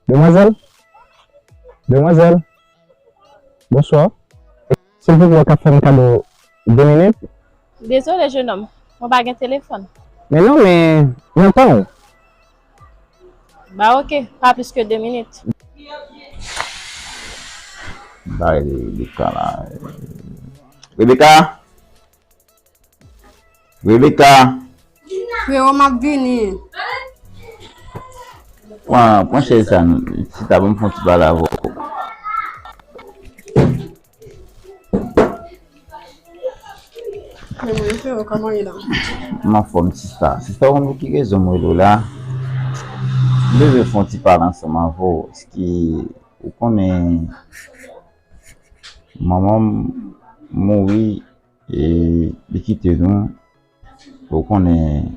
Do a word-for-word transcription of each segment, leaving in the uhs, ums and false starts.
Demwazèl? Demwazèl? Bonswa. Silvouplè, w ka fè m kado de minit? Dezole, jenòm. Mwen pa gen telefòn. Men non, men nan tan w. Ba oke, pa plis ke de minit. Bay Rebecca la. Rebecca! Rebecca! Freo, m ap vini. Pran, pran chèz sa, chita, ban m fè yon ti pale avè w. Men mwen, freo, kòman w ye la? M anfòm, sista. Sista, ou konn pou ki rezon m rele w la? M bezwen fè yon ti pale ansanm avè w. Èske ou konnen manman m mouri, e li kite nou? Ou konnen,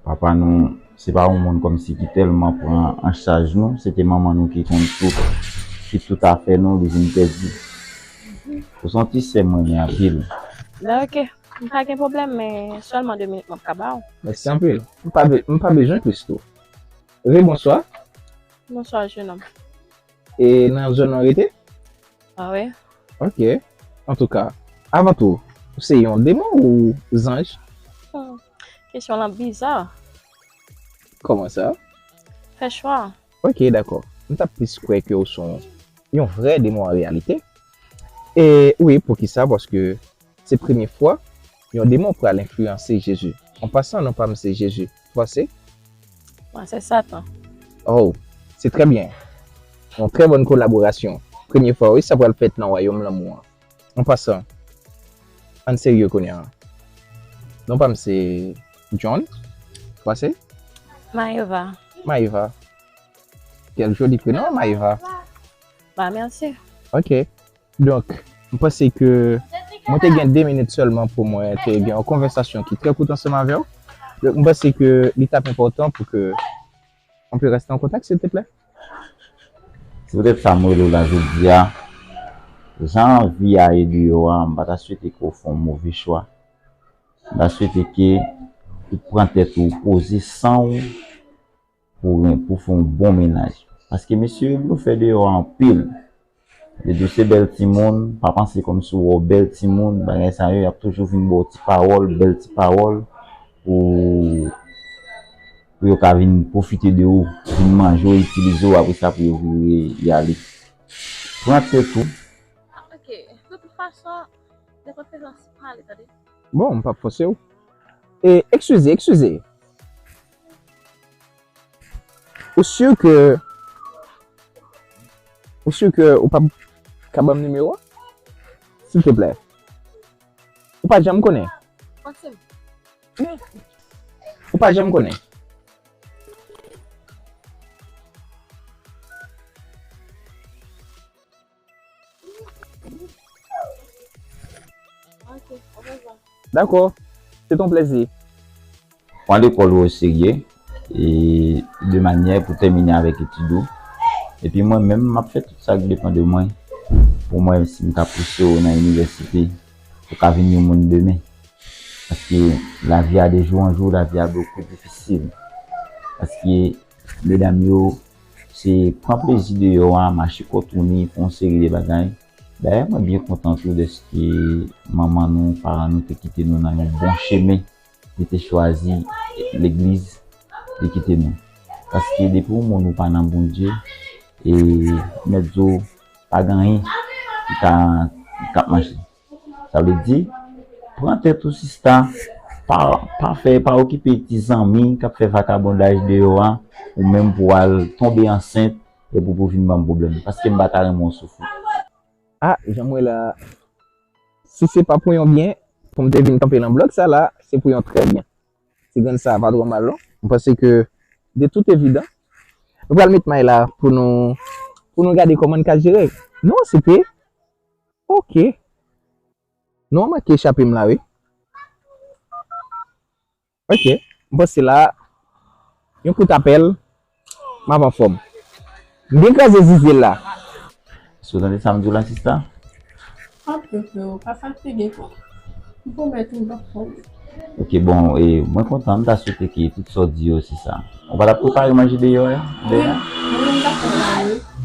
papa nou, se pa yon moun kòmsi ki tèlman pran an chaj nou, se te manman nou ki konn tout, ki tout afè nou, li vin pèdi. Ou se yon ti sè m renmen anpil. Ben, oke, m pa gen pwoblèm, men sèlman de minit m ap ka ba w. Mèsi anpil. M pa be-, m pa bezwen plis tou. Rebonswa. Bonswa, jenòm. E nan zòn nan w rete? Ah wi. Ok. Antouka, avan tou, ou se yon demon ou zanj? Hmm. Kesyon lan biza. Kòman sa? Fè chwa. Ok, dakò. M t ap plis kwè ke ou se yon, yon vrè demon an reyalite. E wi, poukisa? Paske se premye fwa yon demon pral enfliyanse Jezi. An pasan, non pa m se Jezi. Ou panse? Mwen se Satan. Oh, se trè byen. Yon trè bòn kolaborasyon. Premye fwa, wi, sa pral fèt nan wayòm lanmou an. An pasan, ann serye kounye a. Non pa m se John. Ou panse? Maeva. Maeva. Quel joli prénom, Maeva. Ba, mèsi. Ok. Donk, m panse ke mwen te gen de minit sèlman pou mwen te gen yon konvèsasyon ki trè kout ansanm avè w. Donk, m panse ke li t ap enpòtan pou ke on peut rester en contact, s'il te plaît? Se poutèt sa m rele w la jodi a. Jan vi a ye deyò a, m pa ta swete ke w fè yon move chwa. M ta swete ke ou pran tèt ou, poze san w, pou, pou fè yon bon mennaj. Paske mesye yo blofè deyò a anpil. Yo di w se bèl timoun, pa panse kòmsi w wè w bèl timoun, bagay sa yo, y ap toujou vin ba w ti pawòl, bèl ti pawòl, pou, pou yo ka vin pwofite de ou, vin manje w, itilize w, apre sa pou yo vire y ale. Pran tèt ou. Ok, de tout fason, de tout fason, pale, tande. Bon, m p ap fòse w. E, eskize, eskize. Ou si ke, ou si ke ou p ap ka ban m nimewo a? Silteplè. Ou pa janm konnen? Pase m. Ou pa janm konnen. Dakò. Se t on plèzi. Pran lekòl ou oserye, e de manyè pou tèmine avèk etid ou. Epi mwen menm, m ap fè tout sa k depann de mwen pou m wè si m ka pouse w nan inivèsite, ou ka vin yon moun demen. Paske lavi a de jou an jou, lavi a bokou difisil. Paske medam yo, se pran plezi deyò a, mache kotouni, fè yon seri de bagay. Dayè, mwen byen kontan tou dèske manman nou, paran nou te kite nou nan yon bon chemen. Li te chwazi legliz, li kite nou. Paske depi yon moun ou pa nan Bondye, e mèt di w pa gen anyen ki ka, ki ka mache. Sa vle di, pran tèt ou sista, pa, pa fè, pa okipe ti zanmi k ap fè vakabondaj deyò a, ou menm pou w al tonbe ansent, epi pou vin ban m pwoblèm. Paske m pa ta renmen w soufri. Ah, jan m wè la, si se pa pou yon byen, pou m te vin kanpe nan blòk sa la, se pou yon trè byen. Ti grenn sa a pa twò mal non. M panse ke de tout evidans, nou pral met may la pou nou, pou nou gade kòman n ka jere. Non, se te. Ok. Non, manke chape m la, wi. Ok. M panse la, yon kout apèl, m ap anfòm. M byen kraze zizi l la. Èske w tande sa m di w la, sista? Anpil, freo, pa fatige, freo. M pwomèt ou m p ap fè w. Ok, bon, e, mwen kontan, m ta swete ke tout sa w di yo, se sa. Ou pa t ap prepare manje deyò a, deyò a?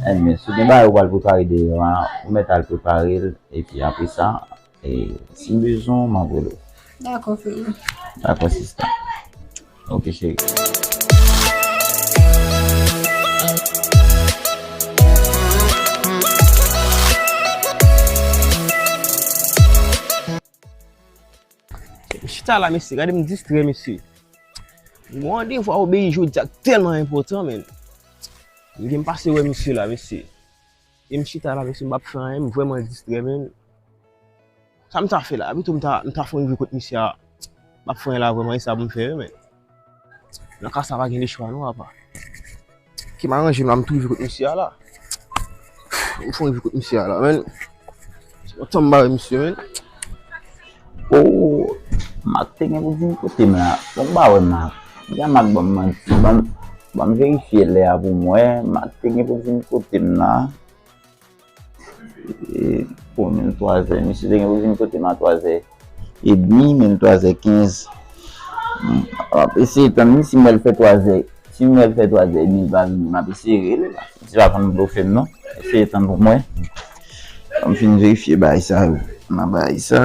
Enben, si w gen bagay ou pral prepare deyò a, ou mèt al prepare l, epi apre sa, e, si m bezwen w, m ap rele w. Dakò, frè m. Dakò, sista. Ok, cheri. M chita la, mesye, gade m distrè, mesye. Gon randevou a Obeyi jodi a k tèlman enpòtan, men. M gen pase wè misye la, mesye. E m chita la, mesye, m p ap fè anyen, m vrèman distrè, men. Sa m ta fè la? Pito m ta, m ta fon rive kot misye a. M p ap fè anyen la vrèman, e sa pou m fè, men. Nan ka sa pa gen lechwa non, papa. Ki m aranje m la, m tou rive kot misye a la. M fon rive kot misye a la, men. Se yon tan m bare misye, men. Oh, Mak te gen pou vin kote m la. Bon, m pa wè Mak. Deja Mak ban m manti. Ban m, ban m verifye lè a pou m wè. Mak te gen pou vin kote m la. E, bon, menm twazè. Misye te gen pou vin kote m a twazè edmi, menm twazè kenz. M ap eseye tann li, si m wè l fè twazè. Si m wè l fè twazè edmi, l pa vini, m ap eseye rele l. Misye pa konn blofe m, non. Eseye tann pou mwen. Ban m fin verifye bagay sa yo. Nan bagay sa.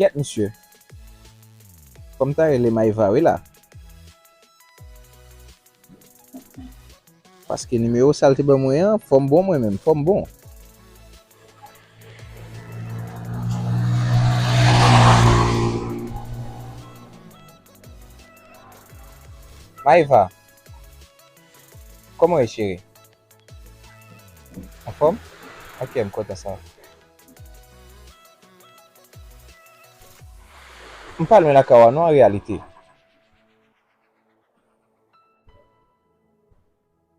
Kyèt, misye. Fò m ta rele Maïva, wi, la. Paske nimewo sa l te ban mwen an, fò m bon mwen menm, fò m bon. Maïva, kòman w ye, cheri? Anfòm? Ok, m kontan sa. M pa lwen lakay ou a non, an reyalite.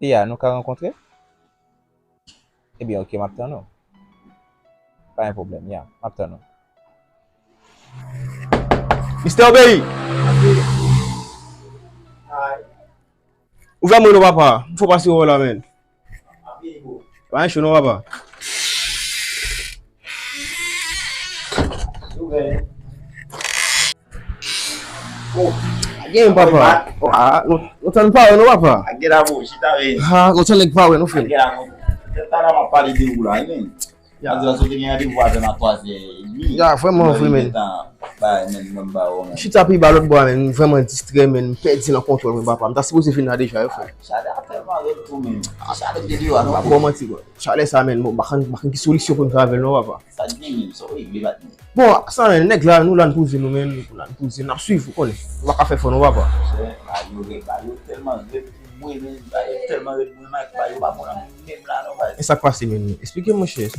Ya, nou ka rankontre? Ebyen, ok, m ap tann ou. Pa gen pwoblèm, ya, m ap tann ou. Mistè Obeyi! Ouvè mwen non, papa. M fò pase wè w la, menn. Pa gen cho non, papa. Oh, pa gen, papa. Oh, ah, nou, nou tann pawòl non, papa. Ah, nou tann nèg pawòl non, frè. Ya. Jodi a, si w te gen randevou avè m a twazè edmi, ya, vrèman vre, menn. Mwen gentan bay, menn, mwen ba ou, menn. M chita pi ba lòt bò a, menn. M vrèman distrè, menn. M pèdi nan kontwòl mwen, papa. M ta sipoze fin la deja, wi, frè. Chalè a tèlman rèd tou, menn. Chalè te deyò a, non. M p ap ba w manti, bro. Chalè sa, menn. Bon, m pa konn, m pa konn ki solisyon pou m fè avè l, non, papa. Sa k gen, menn? Sa w regle, patnè? Bon, sa, menn, nèg la, nou la, n poze nou, menn. Nou la, n poze, n ap swiv, ou konnen. Nou pa ka fè fò, non, papa. Chè, ba yo rèd, ba yo tèlman rèd. Mwen menm, bagay tèlman rèd, mwen, Mike, bagay yo pa bon nan menm la non, bagay. E sa k pase, menn? Esplike m, monchè.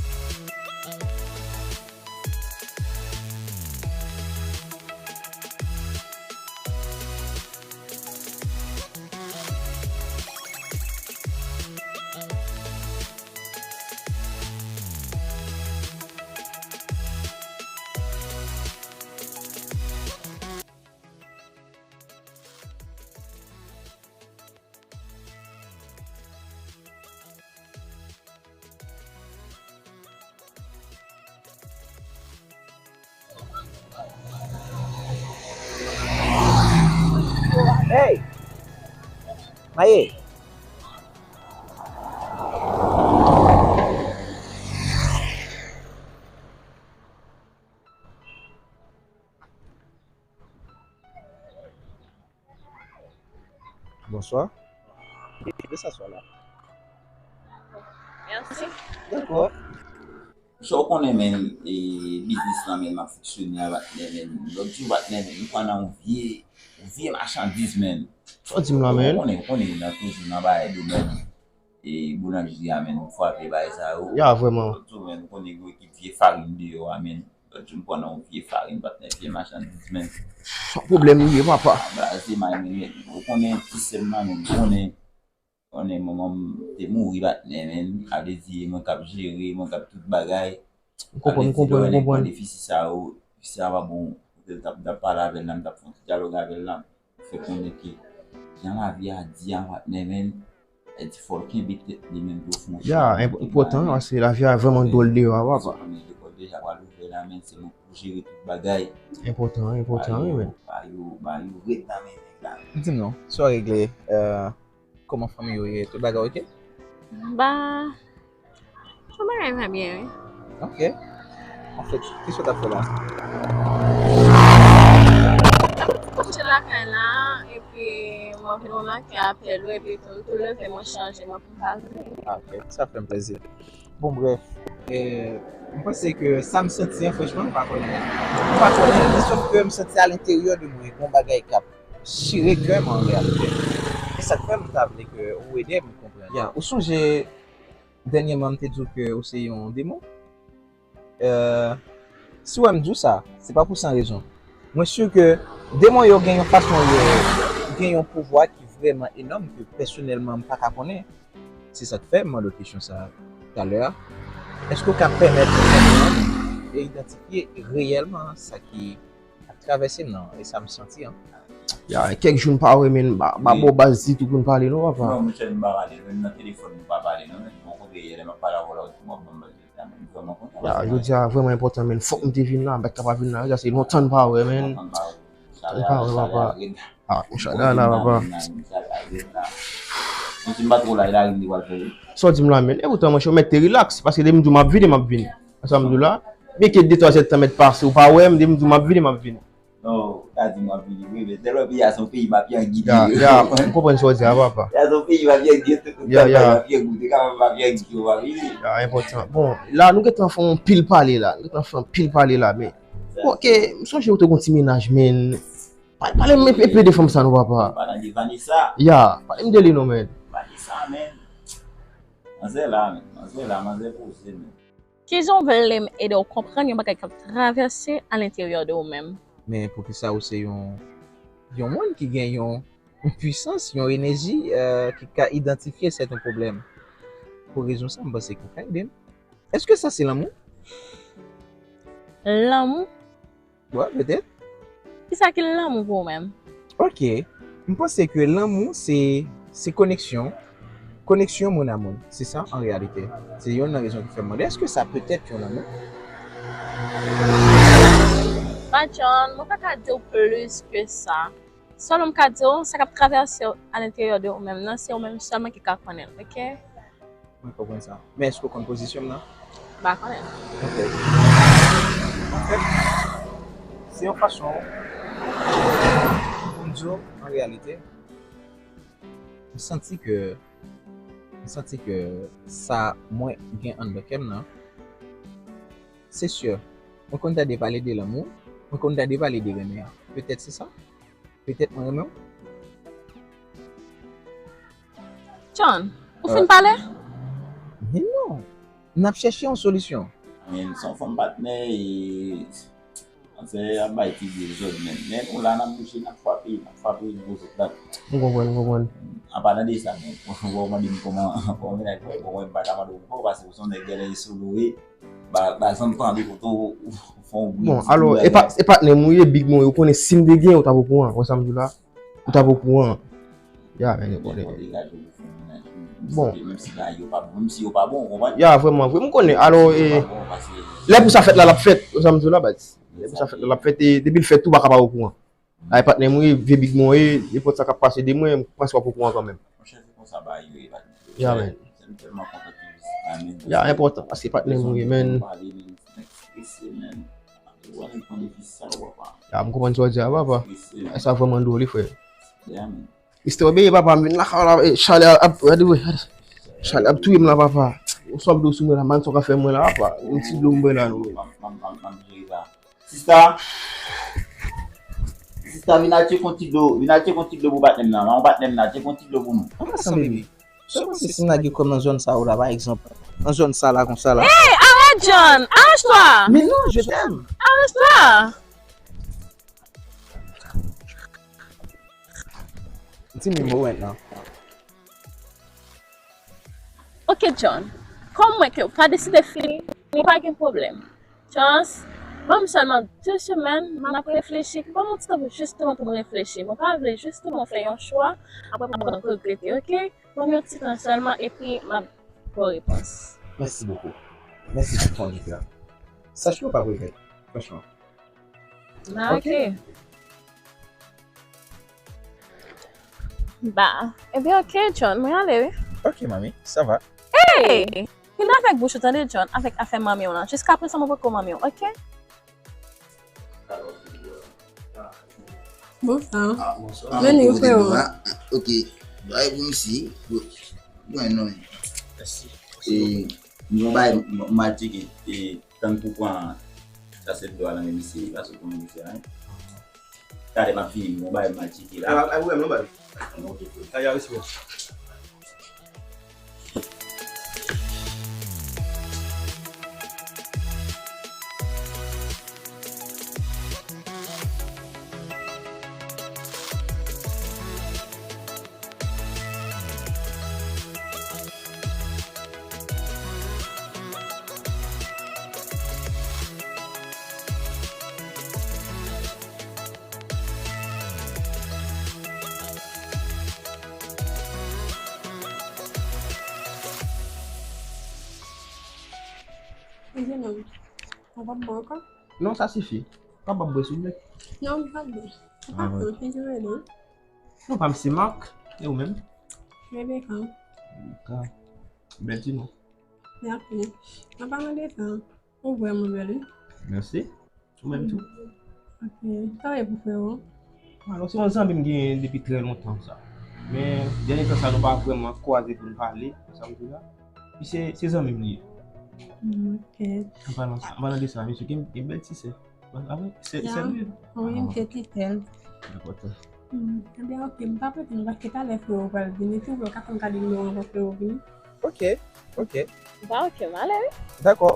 Hey! Maye! Bonsoir. Mèsi. Dakò. Sa w konnen, menn, e, biznis lan, menn, m ap fonksyone a, patnè, menn. Lòt jou, patnè, menn, m pran nan yon vye, yon vye machandiz, menn. Sa w di m la, menn? Ou konnen, ou konnen, nan toujou nan bagay domèn. E boulanjri a, menn, m frape bagay sa yo. Ya, vrèman. Lòt jou, menn, m konnen gen ekip vye farin deyò a, menn. Lòt jou, m pran nan yon vye farin, patnè, vye machandiz, menn. Sa pwoblèm li ye, papa. Blaze may, menn, ou konnen ti sè m nan, menn, ou konnen, konnen manman m te mouri, patnè, menn. Sa vle di, mwen k ap jere, mwen k ap tout bagay. M konprann, m konprann, m konprann. Sa vle di, lè w wè nèg pran defisi sa yo, defisi sa pa bon, kote l t ap, m t ap pale avè l la, m t ap fè yon ti dyalòg avè l la. Fè konnen ke jan lavi a di a, patnè, menn, e di fò l kenbe tèt li, menn, pou l fè yon chwa. Ya, enpòtan, paske lavi a vrèman dwòl deyò a, papa. Sa konnen lekòl deja pral ouvè la, men se nou pou jere tout bagay. Enpòtan, enpòtan, wi, men. Ba yo, ba yo ret nan men nèg la. Di m non, sa w regle, kòman fanmi yo ye, tout bagay oke? Ba, tout bagay va byen, wi. Oke. Anfèt, kisa w t ap fè la? Kouche lakay la, epi mwen vin nan lakay apèl ou, epi tou, tou leve mwen chanje, mwen pou m pa vini. Ah, oke, sa fè m plezi. Bon, brèf, e, m panse ke sa m santi an, franchman, m pa konnen. M pa konnen, men sòf ke m santi alenteryè de mwen, gen yon bagay k ap chire kè m an reyalite. E sa k fè m ta vle ke ou ede m konprann. Ya, ou sonje, dènyèman, m te di w ke ou se yon demon? E, si w wè m di w sa, se pa pou san rezon. Mwen si ke demon yo gen yon fason yo gen yon pouvwa ki vrèman enòm ke pèsonèlman m pa ka konnen. Se sa k fè m mande w kesyon sa a talè a. Èske w ka pèmèt mwen e idantifye reyèlman sa ki ap travèse m nan e sa m santi an? Ya, kèk jou n pa wè, men ba, ba, bon, baz ditou pou n pale non, papa. Non, monchè, m pa pale, menm nan telefòn m pa pale non, men m kontre yè lè m ap pale avè w la, ou di m w ap ban m baz. Ya, jodi a vrèman enpòtan, men fòk m te vin la, m pa t ka pa vin la, wi, sa se lontan n pa wè, men. Lontan n pa wè, papa. Ah, konsa la, la, papa. Sa w di m la, men, e poutan, monchè, ou mèt te rilaks, paske depi m di w m ap vini, m ap vini. Sa m di w la, byen ke de twa zèdtan mèt pase, ou pa wè m, depi m di w m ap vini, m ap vini. Non, ou ka di m w ap vini vre, men tèlman peyi a se yon peyi mafya ki ye. Ya, ya, m konprann sa w di a, papa. Peyi a se yon peyi mafya ki ye, tout moun k ap bay mafya goute, ka mafya ki yo pa vini. Ya, enpòtan. Bon, la, nou gentan fè yon pil pale la. Nou gentan fè yon pil pale la, men. Bon, oke, m sonje ou te gon ti mennaj, men. Pa-, pale m enpe de fanm sa non, papa. Pale de Vanessa. Ya, pale m de li non, men. Vanessa, men. Manzè la, men. Manzè la, manzè poze, men. Kijan w vle m ede w konprann yon bagay k ap travèse alenteryè de ou menm? Men poukisa ou se yon, yon moun ki gen yon, yon pwisans, yon enèji, eh, ki ka idantifye sèten pwoblèm? Pou rezon sa, m panse ke w ka ede m. Èske sa se lanmou? Lanmou? Bon, petèt. Kisa ki lanmou pou ou menm? Oke. M panse ke lanmou se, se koneksyon. Koneksyon moun a moun. Se sa, an reyalite. Se yonn nan rezon ki fè m mande, èske sa petèt yon lanmou? Ba John, mwen pa ka di w plis ke sa. Sèlman m ka di w, sa k ap travèse w alenteryè de ou menm nan, se ou menm sèlman ki ka konnen l, oke? Mwen konprann sa. Men èske w konn pozisyon m nan? M pa konnen. Ok. Anfèt, se yon fason pou m di w, an reyalite, m santi ke, m santi ke sa mwen gen anndan kè m nan, se si, mwen konn tande pale de lanmou, mwen konn tande pale de renmen an. Petèt se sa? Petèt mwen renmen w? John, ou fin pale? Men non. N ap chèche yon solisyon. Men se yon fanm patnè e, manzè ap bay ti dezòd menm. Men nou la, n ap bouje, n ap frape, n ap frape gwo zòt la. M konprann, m konprann. An palan de sa, men, ou mande m kòman, kòman mennaj mwen, bon, mwen m pa ka mande w ankò, paske ou se yon nèg genlè e solo e, ba, ba zanm tande kote w, ou fè yon bri. Bon, alò, e pa, e patnè m ou ye, big mwen, ou konnen si m te gen, ou t ap okouran, wè sa m di w la? Ou t ap okouran. Ya, men, bon, bon. Ya, vrèman, vre, m konnen. Alò, e, lè pou sa fèt la, l ap fèt. Ou sa m di w la, baz. Lè pou sa fèt la, l ap fèt. E depi l fèt tou, ou pa ka pa okouran. Ay, patnè m, wi, vye big mwen, e, nenpòt sa k ap pase de mwen, m panse w ap okouran kanmenm. Monchè, se konsa bagay yo ye, patnè. Ya, men. Sè m tèlman kontan ke vizit la, men. Ya, enpòtan, paske patnè m, wi, men. Pale, men, strese, men. Ou wè nèg pran defisi sa yo, papa. Ya, m konprann sa w di a, papa. Strese, men. Sa vrèman dwòl, wi, frè. Ya, men. Mister Obeye, papa, m vin lakay la, e, Charles ap, gade, wi, gade. Charles ap touye m la, papa. Yon sòf dlo sou mwen la, man, sa w ka fè mwen la, papa. Yon ti dlo m bwè la, non. M, m, m, m, m jere sa. Sista! Sista, vin al tcheke yon ti dlo, vin al tcheke yon ti dlo pou patnè m nan. Yon patnè m nan, tcheke yon ti dlo pou nou. Ann pasan, bebe. Sèlman si, si n lage kò m nan zòn sa yo la, pa egzanp, nan zòn sa la, konsa la. Hey, arrête, John! Arrange-toi! Mais non, je t'aime. Arrange-toi! Di m yon mo mentnan. Ok, John. Kòm m wè ke w pa deside fini, pa gen pwoblèm. Chans, ban m sèlman de semèn, m ap reflechi. Ban m yon ti tan pou, jisteman, pou m reflechi. Mwen pa vle jisteman w fè yon chwa, apre w regrete, ok? Ban m yon ti tan sèlman, epi m ap ba w repons. Mèsi bokou. Mèsi pou ton di la. Sache ke w p ap regrèt. Franchman. Ah, ok. Ok. Ba, ebyen, ok, John, mwen ale, wi. Ok, manmi, sa va. Hey! Fini avèk bouch ou, tande, John, avèk afè manmi w lan. Jiskaprezan, mwen poko manmi w, ok? Bonswa. Ah, bonswa. Vini, freo. Ok. Bay pou misye. Bon, non. Mèsi. E, nou bay m-, m-, mal tcheke. E, tann pou pran sa se dlo a nan men misye, paske pou misye, hein. Talè m ap vini, m gon bagay m al tcheke la. A, a, pwoblèm, non, bay. Ok, cool. Talè, respè. Jenòm, ou p ap bwè ankò? Non, sa sifi. Ou kapab bwè si w vle. Non, m p ap bwè. Ou pa pran, fè jere non. Non, pa m se Marc. E ou menm? Rebecca. Rebecca. Bèl ti non. Mèsi. An palan de sa, ou vrèman bèl, wi. Mèsi. Ou menm tou. Ok. Sa w ye pou frè w? Alò, se yon zanmi m genyen depi trè lontan sa. Men, dènye tan sa, nou pa vrèman kwaze pou n pale, sa m di la. Pi se, se zanmi m li ye. Mm, ok. An palan, an palan de sa, mesye, gen, gen bèl ti sè. Ah, wi, sè, sè li ye? Wi, m se ti sè l. Dakò, tè. Mm, ebyen, ok, m pa prete non, paske talè frè w pral vini. Si w vle, w ka fè m kado nimewo an pou frè w vini. Ok, ok. Ba, ok, m ale, wi. Dakò.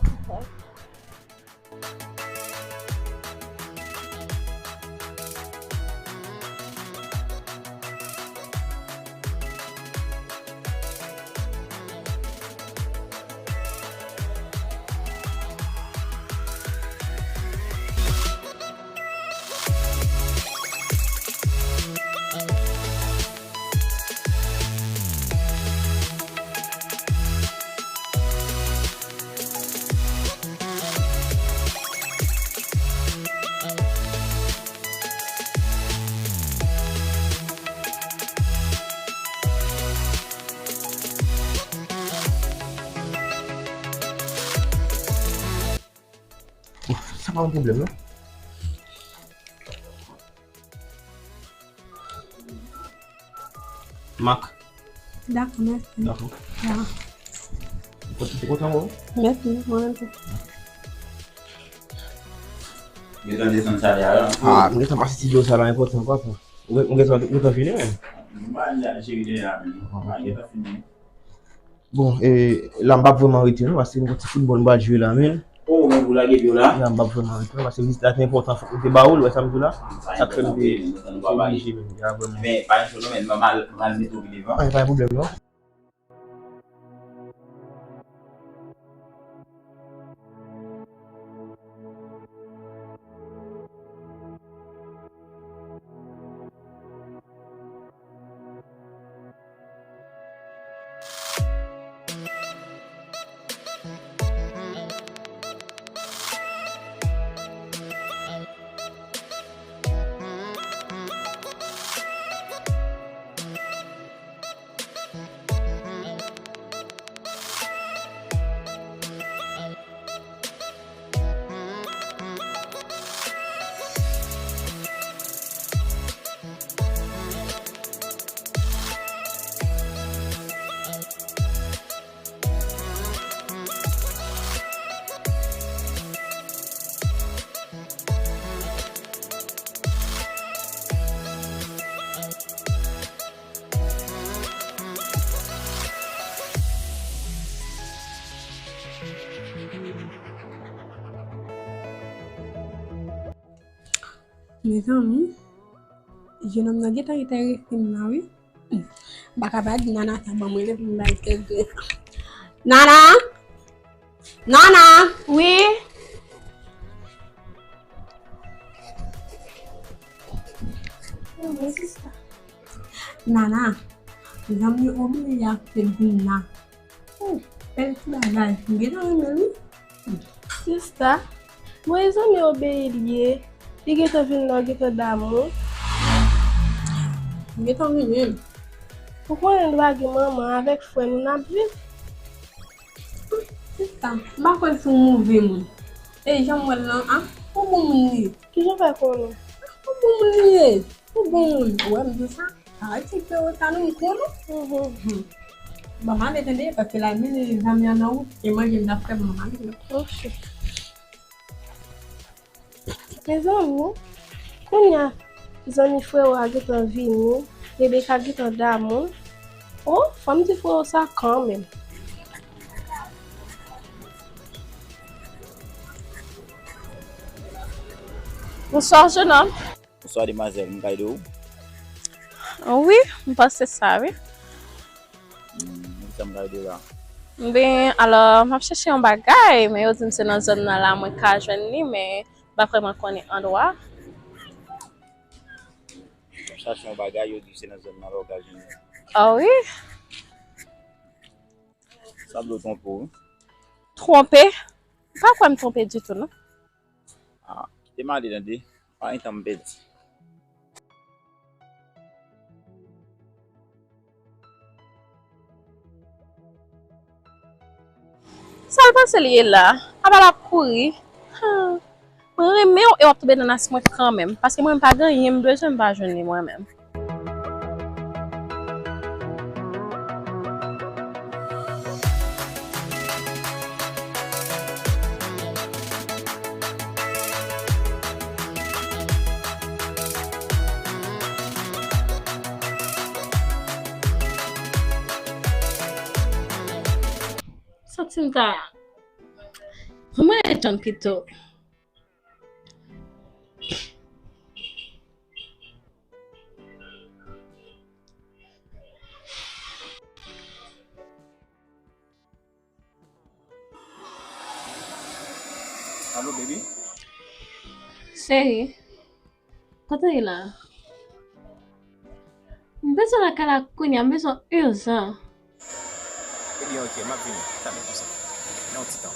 Sa pa yon pwoblèm, non. Marc. Dakò, mèsi. Dakò. Ya. Ou kontan, ou kontan, wè? Mèsi, mwen menm tou. Gentan desann sa la, la. Ah, m gentan pase ti dlo sa la, enpòtan, papa. Ou gen, ou gentan, ou gentan fini, menm? M pa al la, cheri, deja, menm. M pa gentan fini. Bon, e, la m p ap vrèman rete non, paske m gon ti foutbòl m pral jwe la, men. Oh, men pou lage pye w la? La m p ap vrèman rete non, paske vizit la te enpòtan, fòk m te ba ou l, ou wè sa m di w la? Sa k fè m te, te oblije vin la vrèman. Men, pa gen cho non, men m al, m al mete w pi devan. Ah, pa gen pwoblèm non. Mezanmi, jenòm nan gentan enterese m la, wi. M pa ka pa di Nana sa ban mwen lè pou m bay tèt dwèt. Nana! Nana! Wi? Nana, zanmi oblije ak Selvina. Oh, bèl ti bagay. M gentan renmen l, wi. Sista, Bon, e zanmi obeyi l ye. Li gentan vin la, w gentan damou. M gentan vini. Ou konnen nou pa gen manman, avèk frè nou n ap viv. Sista, m pa kwè se yon move moun. E jan m wè l lan, a, yon bon moun li ye. Kijan w fè konnen? Yon bon moun li ye. Yon bon moun. Ou wè m di w sa? Arete pye w sa non, m konnen. Mhm. Ban m ale tande, paske la, men zanmi an nan wout, e manje m t ap fè, ban m ale non. Ok. Mezanmi, kounye a, zanmi frè w a gentan vini, Rebecca gentan damou l. O, fò m di frè w sa kanmenm. Bonswa, jenòm. Bonswa, demwazèl, m ka ede w? Wi, m panse sa, wi. Hmm, ki sa m ka ede w la? Ben, alò, m ap chèche yon bagay, men yo di m se nan zòn nan la mwen ka jwenn li, men m pa vrèman konnen andwa. W ap chache yon bagay, yo di w se nan zòn nan la w ka jwenn li. Ah wi? Sa vle w twonpe w, wi. Twonpe? M pa kwè m twonpe ditou, non. Ah, kite m ale tande. Pa gen tan m pèdi. Sa l panse l ye la? Apa l ap kouri? Huh. Mwen renmen w e w ap tonbe nan nas mwen kanmenm. Paske mwen menm pa gen anyen m bezwen, m pa jwenn li mwen menm. Santi m ta. Mwen tann pito. Alo, baby? Cheri, kote w ye la? M bezwen lakay la kounye a, m bezwen w ijan. Ebyen, ok, m ap vini. Talè konsa. Nan yon ti tan.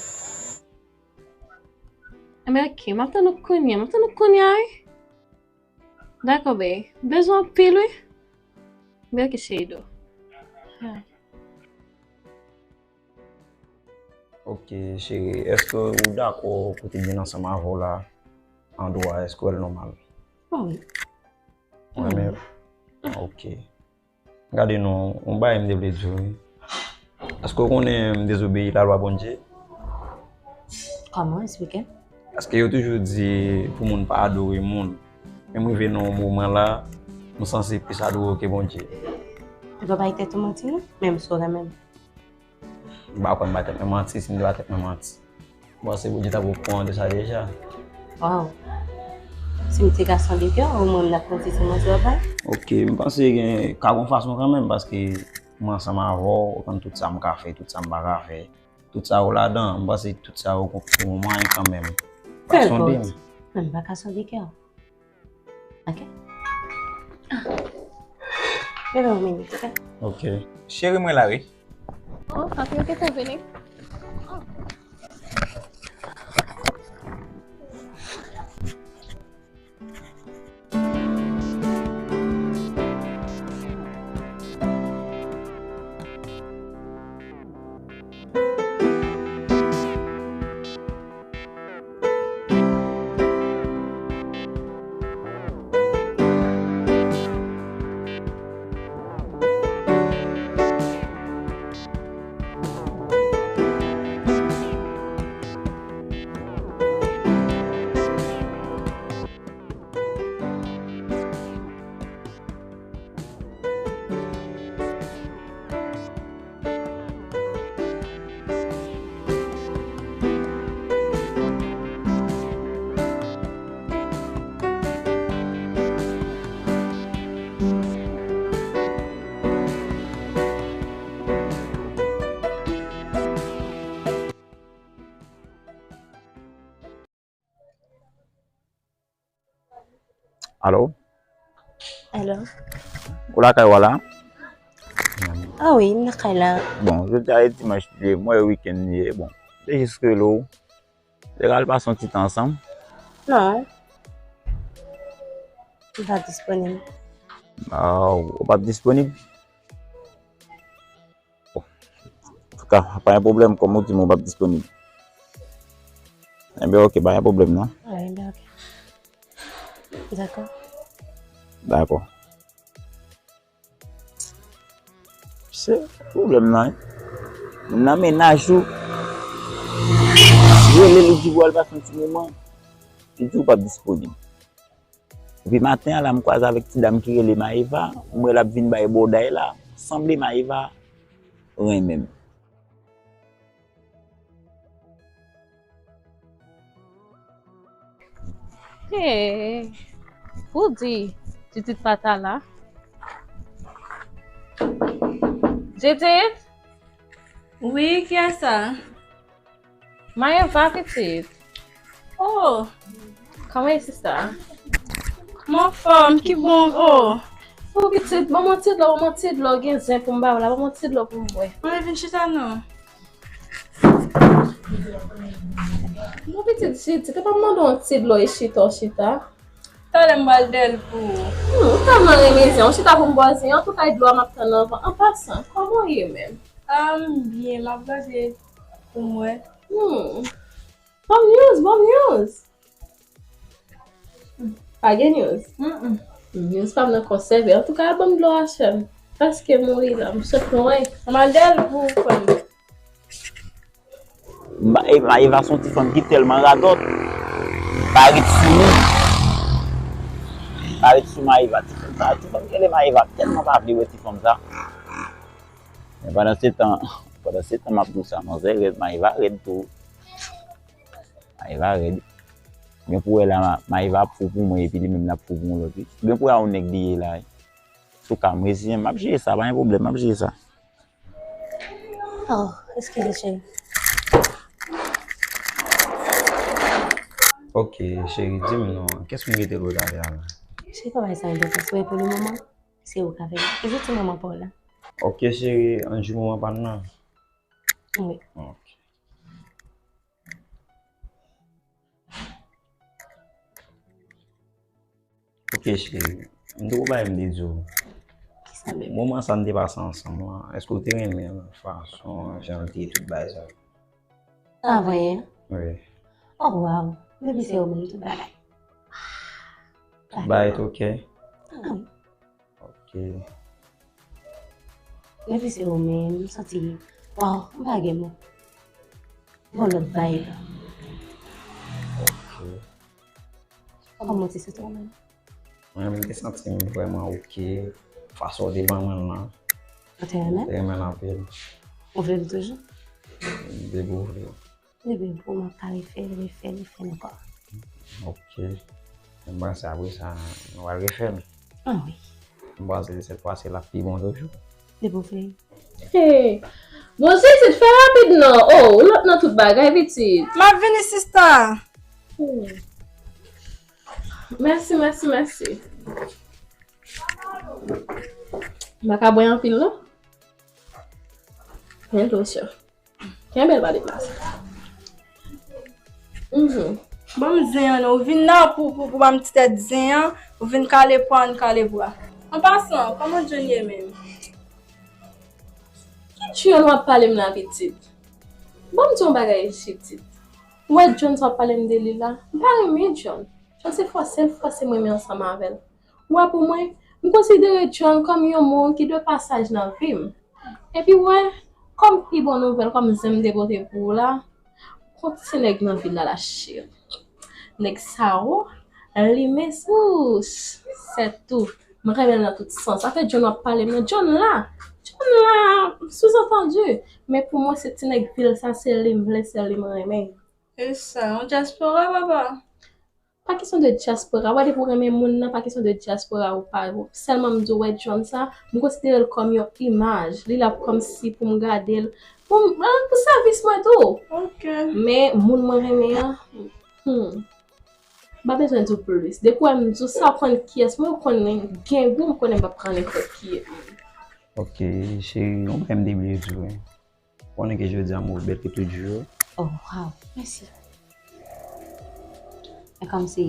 Ebyen, ok, m ap tann ou kounye a, m ap tann ou kounye a, wi. Dakò, bae. Bezwen anpil, wi. Bèl ke se Edo. Ah. Ok, cheri, èske ou dakò pou te byen ansanm avè w la, andwa, èske w wè l nòmal? Oh, wi. Ou renmen l? Mm. Ok. Gade non, yon bagay m te vle di w, wi. Èske w konnen m dezobeyi lalwa Bondye? Kòman? Eksplike m. Paske yo toujou di pou moun pa adore moun. Men m rive nan yon moman la, m sanse plis adore w ke Bondye. Ou pa bay tèt ou manti non, menm si w renmen m. M pa kwè m bay tèt mwen manti, si m te bay tèt mwen manti. Bon, se Bondye t ap okouran de sa deja. Waw. Si m te gason de kè, omwen m t ap konn si se manti w ap bay. Ok, m panse gen, ka gon fason kanmenm, paske mwen ansanm avè w, ou konn tout sa m ka fè, tout sa m pa ka fè. Tout sa yo ladan, m panse tout sa yo gon, gon mwayen kanmenm. Pa sonde m. Mwen m pa ka sonde kè w. Ok? Ah. Leve yon minit, ok? Ok. Cheri, mwen la, wi. Oh, papi, ok, te vini. Oh. Alo? Alo? Ou lakay ou a la? Ah wi, m lakay la. Bon, jodi a e dimanch li ye, m wè wikenn li ye. Bon, se jis rele w. Te ka al pase yon ti tan ansanm? Non. M pa disponib. Ah, ou p ap disponib? Bon. Antouka, pa gen pwoblèm, kòm ou di m ou p ap disponib. Enben, oke, pa gen pwoblèm, non. Wi, enben, oke. Dakò. Dakò. Se pwoblèm nan, wi. Moun nan mennaj ou. Rele li di w al pase yon ti moman. Li di w pa disponib. Epi maten an la, m kwaze avèk ti dam ki rele Maeva. M wè l ap vin bay bòday la. Sanble Maeva renmen m. Hey, pou di, Judith pa ta la. Judith? Wi, kiyès sa? Maeva, pitit. Oh! Kòman ye, sista? M anfòm, ki bon, oh! Oh, pitit, ban m yon ti dlo, ban m yon ti dlo, gen zen pou m ba w la, ban m yon ti dlo pou m bwè. Mwen vin chita non. Mon pitit, Judith, te pa mande w yon ti dlo e chita, w chita. Talè m pral dèl pou ou. Hmm, m tèlman renmen zen. Yon chita pou m bwè zen an, tout ay dlo a m ap tann anvan. An pasan, kòman w ye menm? Ah, m byen, m ap gade pou m wè. Hmm. Bon news, bon news. Pa gen news. Mm-mm. News pa m nan konsève. Antouka, al ban m dlo a, chè m. Paske mouri la, m sot lwen. Mwen dèl pou ou, frè m. Maeva se yon ti fanm ki tèlman radòt. Pa ret sou li. Pa ret sou Maeva. Ti fanm sa, ti fanm ki rele Maeva tèlman pa vle wè ti fanm sa. Men pandan se tan, pandan se tan m ap di w sa, manzè rèd, Maeva rèd tou. Maeva rèd. Gen pou wè la, Maeva ap fou pou mwen, epi li menm l ap fou pou yon lòt, wi. Gen pou wè a yon nèg li ye la, wi. Antouka, m reziyen m, m ap jere sa, pa gen pwoblèm, m ap jere sa. Oh, eskize, cheri. Ok, cheri, di m non, kiyès moun ki te dwe talè a la? Cheri, pa bay sa enpòtans, wè, pou le moman, se ou k avè l. Toujou ti manman pa w la. Ok, cheri, ann jwe moman pa n nan. Wi. Ok. Ok, cheri. M te gon bagay m te di w. Kisa menm? Moman sa n te pase ansanm lan, èske w te renmen l fason jan l te ye tout bagay sa yo? Avan yè? Wi. Oh, wow. Depi se ou menm tout bagay. Tout bagay te ok? Ah, wi. Ok. Depi se ou menm, m santi, wow, m pa gen mo. Bon, lòt vibe. Ok. Kòman w te santi w menm? Mwen menm, m te santi m vrèman ok. Fason w te ban mwen l lan. Ou te renmen? M te renmen l anpil. Ou vle l toujou? Depi w vle. Depi pou m ap ka refè l, refè l, refè l ankò. Ok. M panse apre sa, nou pral refè l. Ah wi. M panse sèt fwa si l ap pi bon toujou. Depi w vle. Hey! Bon, Judith, fè rapid non. Oh, ou lòt nan tout bagay, pitit. M ap vini, sista. Hmm. Mèsi, mèsi, mèsi. M pa ka bwè anpil, non? Men dlo, chè. Kenbe l pa deplase. Mhm. Ban m zen an, non. Ou vin la pou, pou, pou ban m ti tèt zen an. Ou vin kale pwa, ann kale bra. An pasan, kòman John ye menm? Ki John w ap pale m la, pitit? Ban m di yon bagay, pitit. Ou wè John sa w ap pale m de li la? M pa renmen John. John se fòse l fòse m renmen ansanm avè l. Ou wè, pou mwen, m konsidere John kòm yon moun ki de pasaj nan vi m. Epi, w wè, kòm pi bon nouvèl, kòm zen m te pote pou ou la, gon ti nèg nan vil la, la cheri. Nèg sa, o, li men sou sèt tou. M renmen l nan tout sans. Afè John w ap pale m nan, John la. John la, sous-entendu. Men pou mwen, se ti nèg vil sa, se li m vle, se li m renmen. E sa, yon dyaspora, papa? Pa kesyon de dyaspora. W wè depi w renmen moun nan, pa kesyon de dyaspora ou pa. Sèlman m di w, wè John sa, m konsidere l kòm yon imaj. Li la kòmsi pou m gade l. Pou m, ah, pou sèvis mwen tou. Ok. Men moun mwen renmen an, hmm. M pa bezwen di w plis. Depi w wè m di w sa, w konn kiyès mwen, w konn gen gou, m konnen m p ap pran nenpòt ki. Ok, cheri, yon bagay m te bliye di w, wi. Konnen ke jodi a m ouvè bèl pou tout jou. Oh, wow, mèsi. E kòmsi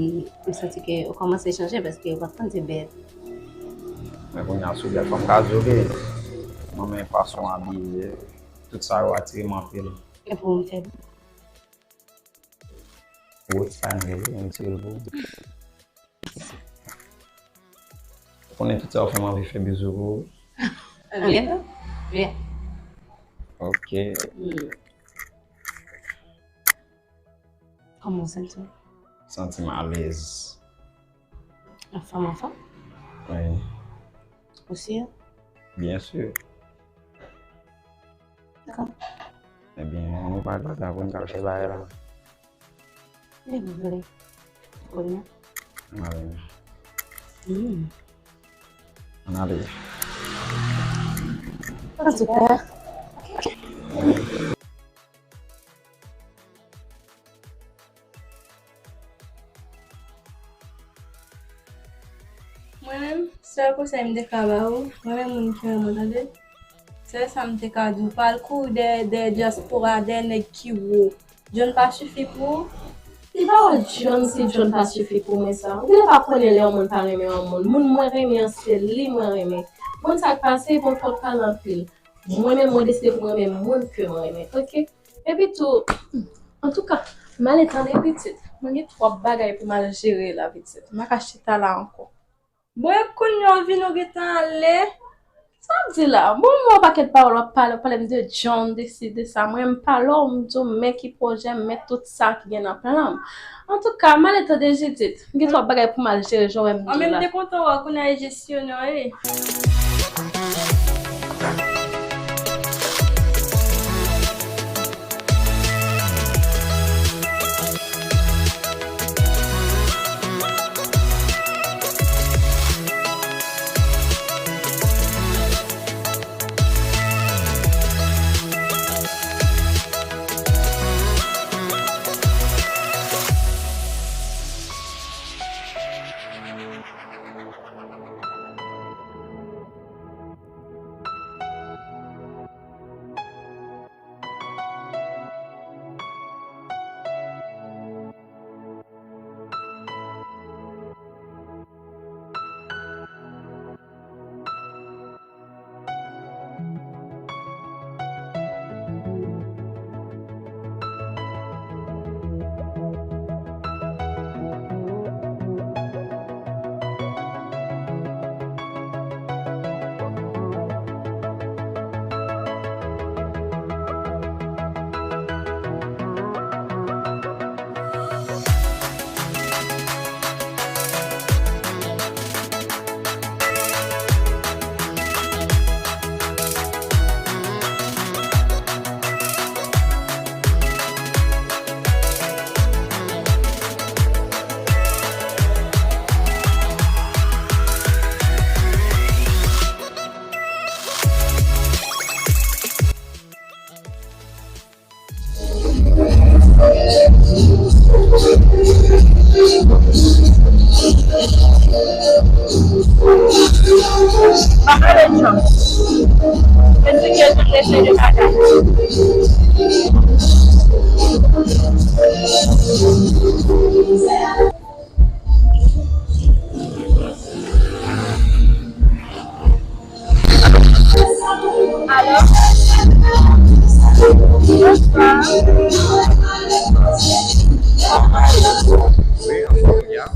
m santi ke ou kòmanse chanje paske ou pa t konn se bèt. Men kounye a, sou bèt, fò m ka di w ke mwen menm fason w abiye, tout sa yo atire m anpil. E pou m fè. Wot sa n rele, m tire l pou ou. Ou konnen tout sa w fè m anvi fè bizou pou ou. Byen, byen. Ok. Kòman w santi w? Santi m alèz. Anfòm, anfòm? Wi. Ou si? Byen si. Dakò. Ebyen, ann nou pa tarde, apre n pral fè bagay la. Li vre. Kounye a. Ann ale. Hmm. Ann ale. Antouka. Mwen menm, sèl konsèy m te ka ba ou, mwen menm moun ki renmen w, tande, sèl sa m te ka di w, pa al kouri dèyè, dèyè dyaspora, dèyè nèg ki wo. John pa sifi pou ou? Li pa wè John, si John pa sifi pou mwen sa. Ou genlè pa konnen lè yon moun pa renmen yon moun. Moun mwen renmen an, se li mwen renmen. Moun sa k pase, bon, fòk pale anpil. Mwen menm, mwen deside pou mwen renmen moun ke mwen renmen. Ok? Epi tou, antouka, m ale tande pitit. Mwen gen twòp bagay pou m al jere la, pitit. M pa ka chita la ankò. Bon, e kounye a w vini, w gentan ale. Sa w di la? Bon, mwen yon pakèt pawòl w ap pale, w ap pale m de John, de si, de sa. Mwen, m pale w, m di w men ki pwojè m, men tout sa ki gen nan plan m. Antouka, m ale tande Judith. M gen twòp bagay pou m al jere, jan w wè m di w la. Mwen menm, m te kontan wè w, kounye a e jesyonè w ye. Alo? Bonswa. Wi, anfòm, ya.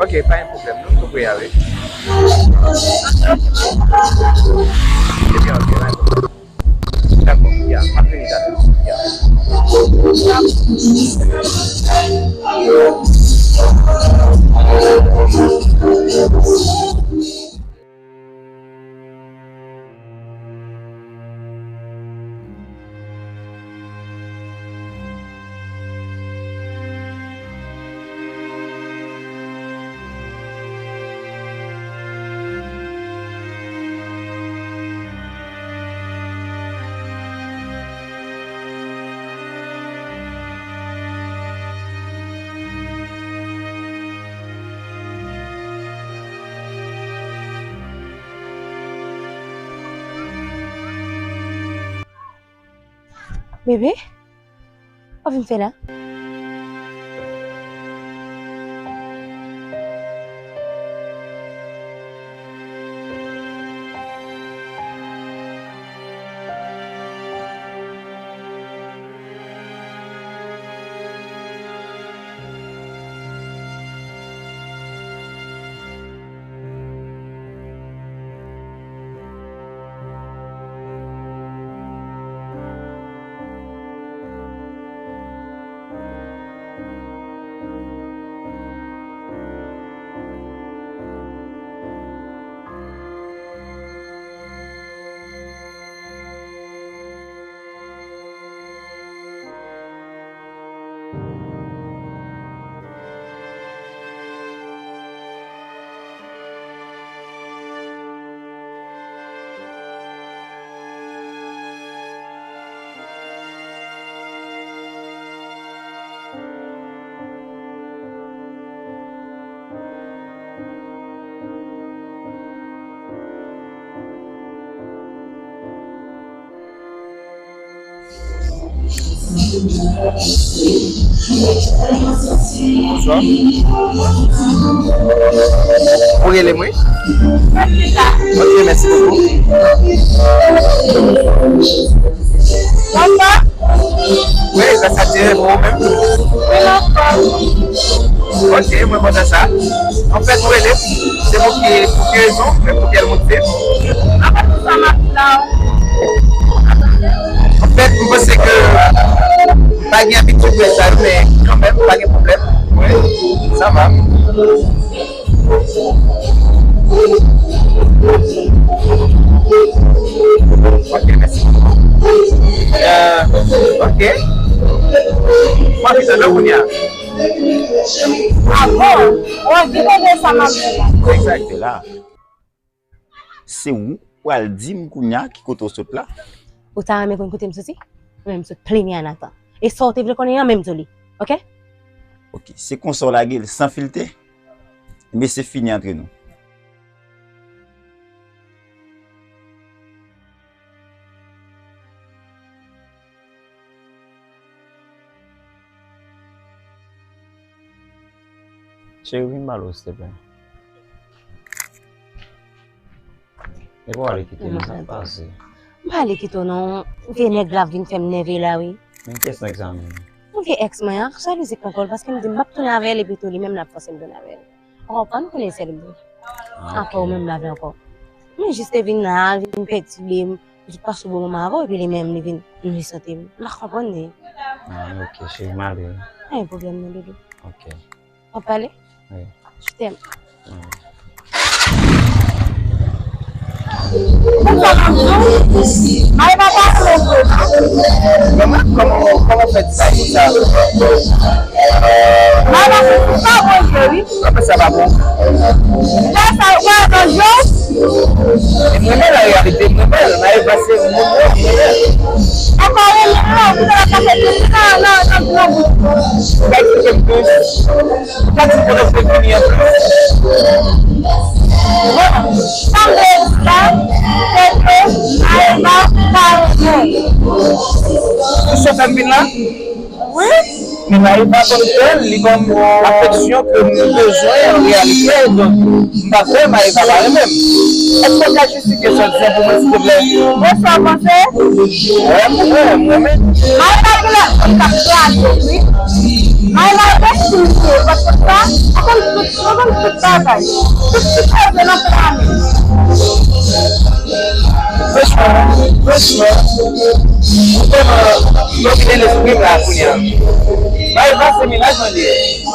Ok, pa gen pwoblèm, nou tou prè ale. Ebyen, ok, pa gen pwoblèm. Dakò, ya, m ap vini talè. Ya. Bebe, w ap vin fè la? Bonswa. Ou rele m, wi? Ok, mèsi bokou. Wi, gras a Dye, e pou ou menm? Wi, m anfòm. Ok, mwen kontan sa. Anfèt, mwen rele, se pou ki, pou ki rezon, men pou kèl motif? Anfèt, pou sa m ap di la. Anfèt, mwen panse ke m pa gen abitid fè sa, men kanmenm, pa gen pwoblèm. Wi, sa va. Ok, mèsi. Euh, ok. M ap tann ou kounye a. Ah bon? Ou anvi tande sa m ap di la? Egzakte la. Se ou pral di m kounye a ki kote w sot la? Ou ta renmen konn kote m soti? Mwen menm m sot Plenye a Natan. E sa w te vle konnen an, menm di w li. Ok? Ok, se konsa w lage l san filte? Ebyen, se fini antre nou. Cheri, vin pale w, silteplè. E pa w ale kite m, sa k pase? M pa ale kite w non. Vye nèg la vin fè m nève la, wi. Men kiyès nèg sa menm? Yon vye èks mwen an, jalouzi pran kò l, paske m di m p ap tounen avè l, epi tou li menm l ap fòse m tounen avè l. Ou konprann, ou konnen sèl m. Ah, ok. Apre ou menm la vle ankò. Mwen jis te vin la, vin pètibe m, m sot pase yon bon moman avè w, epi li menm, li vin nui sante m. M pa konprann li. Ah, ok, cheri, m ale. Pa gen pwoblèm non, doudou. Ok. W ap pale? Wi. Je t'aime. Wi. Kòman, kòman, kòman w fè di sa konsa? Mwen pa konprann sa, bon, cheri. Kòman sa pa bon? Sa, sa, wè, nan je w. E mwen menm, an reyalite, mwen menm, Maëva se moun mwen, mwen menm. Ankò renmen w, ou te la pase tout nan, nan, nan, nan bout. Ou ka eksplike m plis? Ou ka di m kote w te vini an plis? Bon, sa m vle di la, se ke Maëva pa renmen w. Pou sa w fè m vin la? Wi. Men Maëva konn fè l, li ban m afeksyon ke m bezwen an reyalite, donk m pa kwè Maëva pa renmen m. Èske w ka jistifye sa w di an pou mwen, silteplè? Bon, sa w panse? Wè, mwen, mwen menm. Maëva genlè konn k ap kraze, wi. Maëva bèt pou misye, paske sa, ou konn tout, ou konn tout bagay. Tout ti koze nan planning. Franchman, franchman, m vrèman domine lespri m la kounye a. Maëva se mennaj mwen li ye.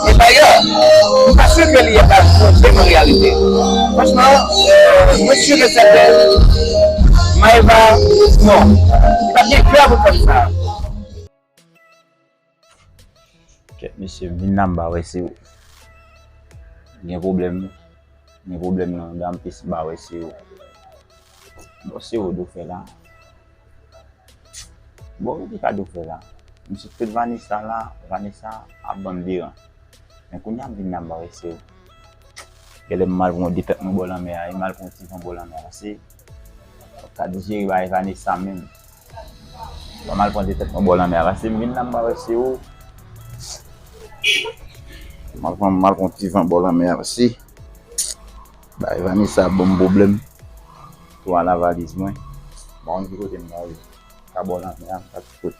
E dayè, m pa si ke li ap sonje m an reyalite. Franchman, euh, mwen si e sèten, Maëva, non. Li pa t gen kè pou fè m sa. Kèt mesye, m vin la m pa wè se ou. Gen pwoblèm. Gen pwoblèm nan dan m pis m pa wè se ou. Bon, se ou dou fè la. Bon, ou ki ka dou fè la. M sot kote Vanessa la, Vanessa ap ban m deran. Men kounye a m vin la m pa wè se ou. Genlè m al pran yon depèt mwen bò lanmè a, e m al pran yon ti van bò lanmè a. Se, ou ka dijere bagay Vanessa menm. Bon, m al pran de tèt mwen bò lanmè a pase m vin la, m pa wè se ou. M al pran, m al pran ti van bò lanmè a pase. Bay Vanessa ban m pwoblèm. Tou a la valiz mwen. M pa konn ki kote m prale. Ka bò lanmè a, m pa ki kote.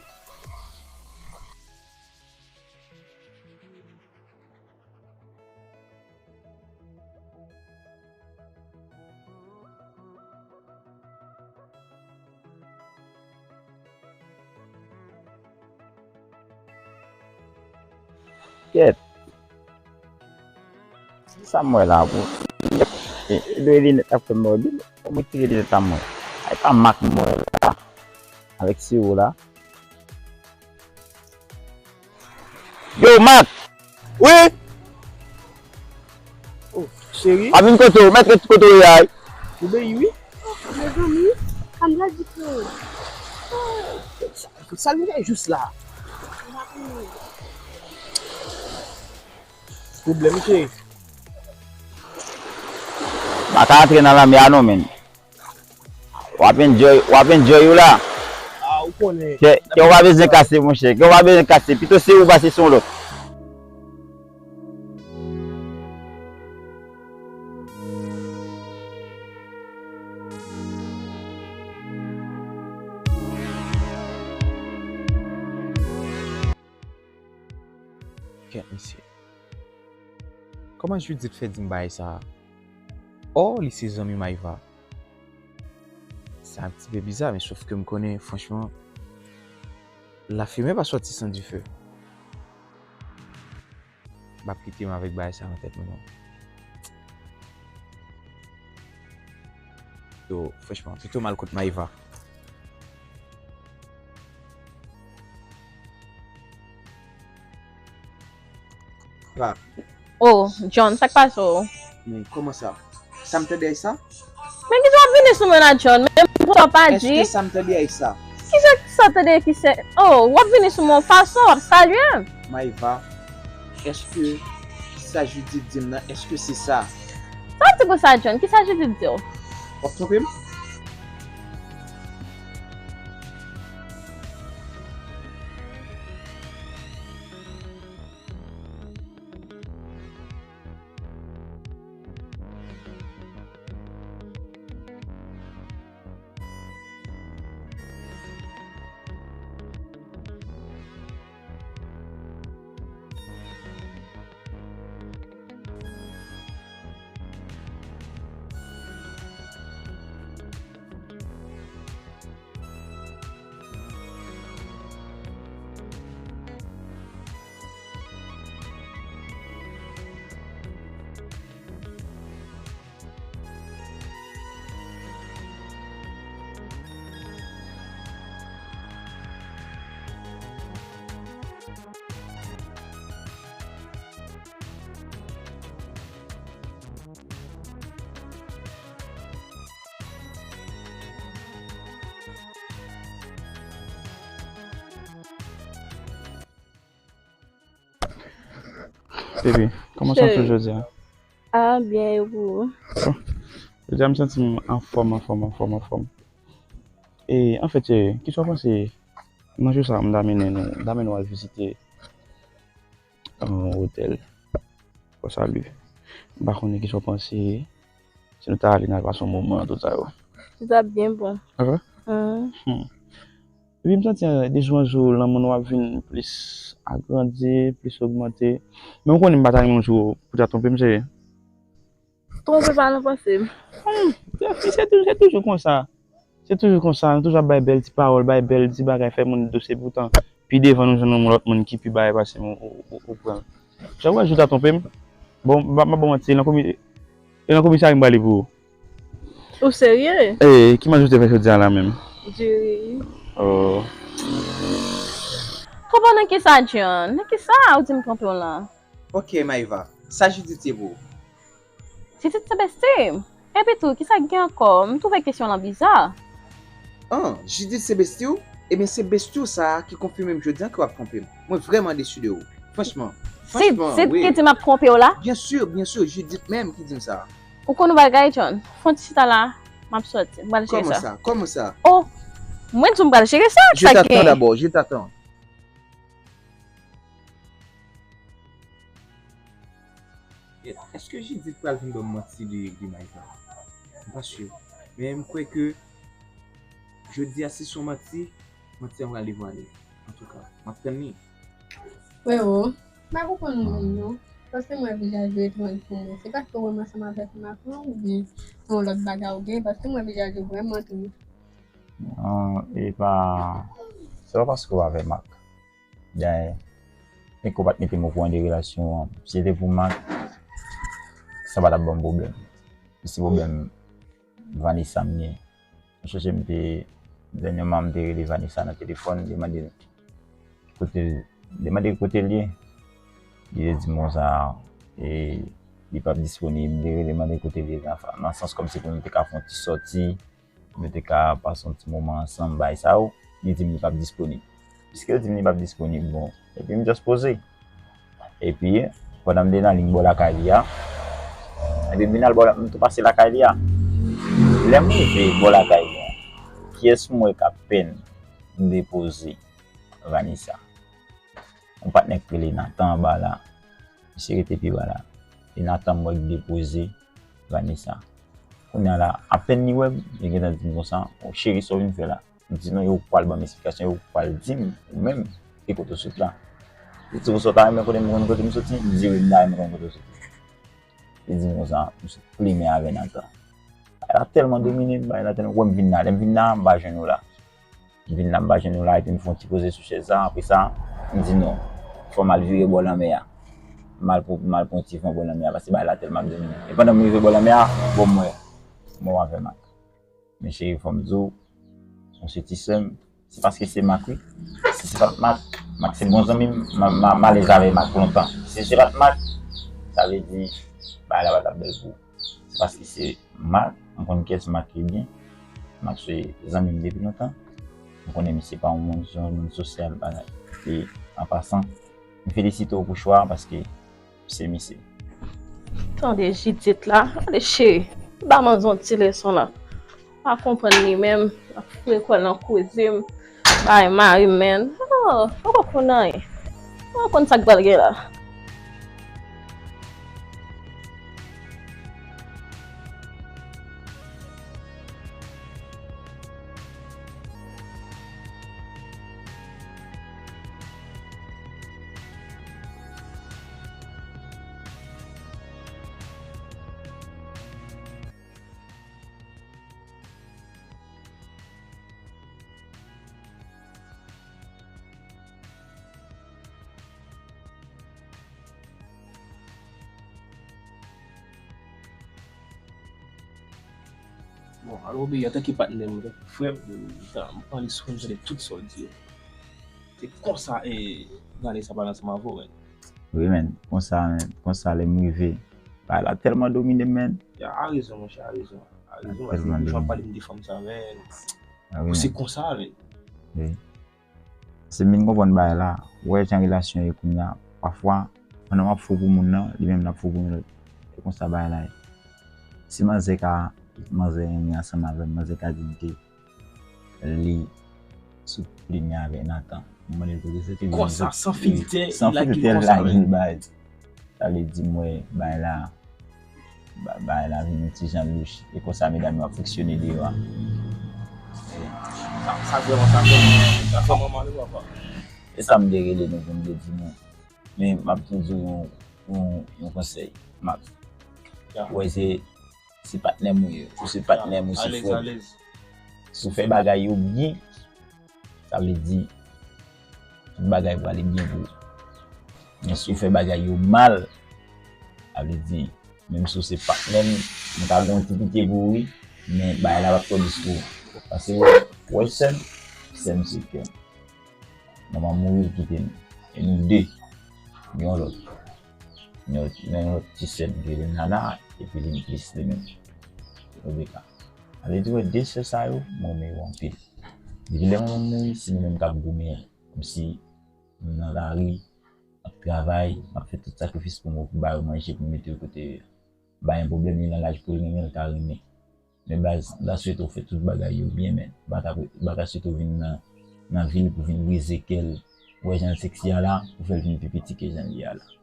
Kèt. Sa m wè la, bro. E, e, dwe linèt ap fè m mòbid. Fò m retire linèt la m wè. Ay, pa Mak m wè la. Avèk siwo la. Yo, Mak! Wi! Oh, cheri. A vin kote w, mèt ret kote w ye a. Ou beyi, wi. Mezanmi, sa m ta di ke sa, sa nou fè jis la. Pwoblèm, cheri. Pa ka antre nan lanmè a non, menn. W ap enjoy, w ap enjoy ou la. Ah, ou konnen. Kè, kè w pa bezwen kase, monchè. Kè w pa bezwen kase. Pito se ou pase se yon lòt. Kèt, mesye. Kòman Judith fè di m bagay sa a? Ò, li se zanmi Maïva. Sa yon ti pe biza, men sof ke m konnen, franchman, lafimen pa sòti san dife. M p ap kite m avèk bagay sa nan tèt mwen, non. Yo, franchman, pito m al kot Maïva. Pa. Oh, John, sa k pase w? Men, kòman sa? Sa m tande ay sa? Men kisa w ap vini sou mwen la, John? Men pou sa w pa di. Èske sa m tande ay sa? Kisa, kisa w tande ki se? Oh, w ap vini sou mwen yon fason, w ap salye m. Maïva, èske sa Judith di m nan, èske se sa? Sa w di pou sa, John? Kisa Judith di w? W ap twonpe m? Baby, kòman w santi w jodi a? Ah, byen, e ou? Bon, jodi a m santi m anfòm, anfòm, anfòm, anfòm. E, anfèt, cheri, kisa w panse nan jou sa a m ta mennen nou, m ta mennen w al vizite yon otèl. Fò salye. M pa konnen kisa w panse. Si nou ta ale, n al pase yon moman, tout sa yo. Li t ap byen bon. A vre? Hmm. Hmm. Epi m santi, eh, de jou an jou, lanmou nou ap vin plis agrandi, plis ogmante. Men w konnen m pa ta renmen yon jou pou ta twonpe m, cheri. Twonpe pa nan panse m. Hmm, se, se toujou, se toujou konsa. Se toujou konsa, nou toujou ap bay bèl ti pawòl, bay bèl ti bagay, fè moun dous, epi poutan, pi devan nou jwenn yon lòt moun ki pi bagay pase m, ou, ou, ou pran l. Chak fwa jou ta twonpe m, bon, m pa, m pa ba w manti, e nan komi-, e nan komisarya m prale pou ou. Ou serye? E, ki manje w te fè jodi a la menm? Diri. Oh. Twonpe w nan kisa, John? Nan kisa ou di m twonpe w lan? Ok, Maïva, sa Judith ye pou ou? Judith se besti m. Epi tou, kisa k gen ankò? M twouve kesyon lan biza. An, Judith se besti w? Ebyen, se besti w sa a ki konfime m jodi a ke w ap twonpe m. Mwen vrèman desi de ou. Franchman. Franchman, wi. Judith ki di m ap twonpe w la? Byen si, byen si, Judith menm ki di m sa. Ou konn yon bagay, John? Fè yon ti chita la, m ap sòti. M pral chèche sa. Kòman sa? Kòman sa? Oh! Mwen di w m pral jere sa, Je sa k t'attends genyen? D'abord, je t'attends. Èske Jidit pral vin ban m manti de, de Maïka? M pa si. Men m kwè ke jodi a, si se yon manti, manti an pral devwale. Antouka, m ap tann li. Frero, m pa konprann ou menm non. Paske m wè vizaj ou etranj pou mwen. Se paske ou wè m ansanm avèk Mak lan oubyen se yon lòt bagay ou gen? Paske m wè vizaj ou vrèman tris. Non, e pa. Se pa paske w avè Mak. Dayè, Mak ou pa t mete m okouran de relasyon an. Si se te pou Mak, sa pa t ap ban m pwoblèm. Se pwoblèm Vanessa m gen. Mwen chèche m te, dènyèman m te rele Vanessa nan telefòn, li mande kote l, li mande kote l ye. Li te di m konsa, e, li p ap disponib, m te rele mande kote l ye nan, nan sans kòmsi pou nou te ka fè yon ti sòti, nou te ka pase yon ti moman ansanm, bagay sa yo, li di m li p ap disponib. Piske l di m li p ap disponib, bon, epi m just poze. Epi, pandan m te nan liy bò lakay li a, epi m vin al bò la, m tou pase lakay li a. Lè m rive bò lakay li a, kiyès m wè k ap penn depoze Vanessa? Yon patnè k rele Nathan anba la. Misye rete pi ba la. E Nathan m wè k depoze Vanessa. Kounye a la, apèn li wè m, li gentan di m konsa, "O cheri, sa w vin fè la?" M di, "Non, yo pral ban m esplikasyon, yo pral di m, ou menm, ki kote w sot la." Li di, "Ou sot la, renmen konnen m konn kote m soti?" M di, "Wi, m ta renmen konnen kote w soti." Li di m konsa, m sot plimen avè Nathan. Bagay la tèlman domine m, bagay la tèlman, wè m vin la, lè m vin la, m pa jwenn ou la. M vin la, m pa jwenn ou la, epi m fè yon ti poze sou chèz la, apre sa, m di, "Non, fò m al vire bò lanmè a." M al pou, m al pran yon ti van bò lanmè a, paske bagay la tèlman ap domine m. E pandan m rive bò lanmè a, bon, m wè, m wè w avè Mak. Men cheri, fò m di w, ou se ti sè m, se paske se Mak, wi. Si se pa t Mak, Mak se bon zanmi m, m, m, m alèz avè Mak lontan. Si se pa t Mak, sa vle di, bagay la pa t ap bèl pou ou. Se paske se Mak, m konn kiyès Mak trè byen. Mak se zanmi m depi lontan. M konnen misye pa yon moun, se yon moun sosyal, bagay. E, an pasan, m felisite w pou chwa a, paske se misye. Tande Jidit la, tande cheri, ba manzè yon ti leson la. Pa konprann li menm, l ap foure kò l nan koze m, bay mari m, men, oh, poko konn anyen. Poko konn sa k pral gen la. Bon, alò, Obeyi, antanke patnè m, antanke frè m, m pale sou kòm tande tout sa w di yo. Se konsa, e, gade sa pale ansanm avè w, men. Wi, men. Konsa, men. Konsa, lè m rive, bagay la tèlman domine m, men. Ya, a rezon, monchè, a rezon. A rezon, paske depi w pale m de fanm sa, men. Ou se konsa, men. Wi. Se m vin konprann bagay la. Ou wè jan relasyon ye kounye a. Pafwa, pandan m ap fou pou moun nan, li menm l ap fou pou yon lòt. E konsa bagay la ye. Si manzè ka, manzè renmen ansanm avè m, manzè ka di m ke li sou plimen avèk Nathan. M mande l kote soti, li di m Konsa, soti. San filtè, San li lage filtè, konsa, lage men. l bay. Sa vle di m wè bagay la, ba- bagay la vin yon ti jan louch. E konsa medam yo ap fonksyone deyò a. Sa, sa vrèman, sa vrèman, sa vrèman malere, papa. E sa m te rele nou pou m te di nou. Men m ap toujou di w yon, yon, yon konsèy, Mak. Ya. Ou wè se, se patnè m ou ye. Ou se patnè m, ou se Alèz, frè m. Alèz. Si w fè bagay yo byen, sa vle di tout bagay prale byen pou ou. Men si w fè bagay yo mal, sa vle di, menm si w se patnè m, m ka gen yon ti pite pou ou, wi, men bagay la p ap twò dis pou ou. Paske, wè, sè m, sè m se kè m. Manman mouri, li kite m. E nou de. Gen yon lòt. Gen yon, gen yon lòt ti sè m ki rele Nana, epi li plis li menm. Rebecca. Sa vle di, wè, de sè sa yo, mwen renmen yo anpil. Depi lè manman m mouri, se nou menm k ap goumen. Kòmsi nou nan lari, n ap travay, n ap fè tout sakrifis pou nou, pou ba yo manje, pou mete yo kote yo ye. Ba yon pwoblèm, li nan laj pou l renmen, l ka renmen. Men baz, m ta swete w fè tout bagay yo byen, men m pa ta, m pa ta swete w vin nan, nan vi l pou vin brize kè l. Ou wè jan l seksi a la, ou fè l vin pi piti ke jan l ye a la.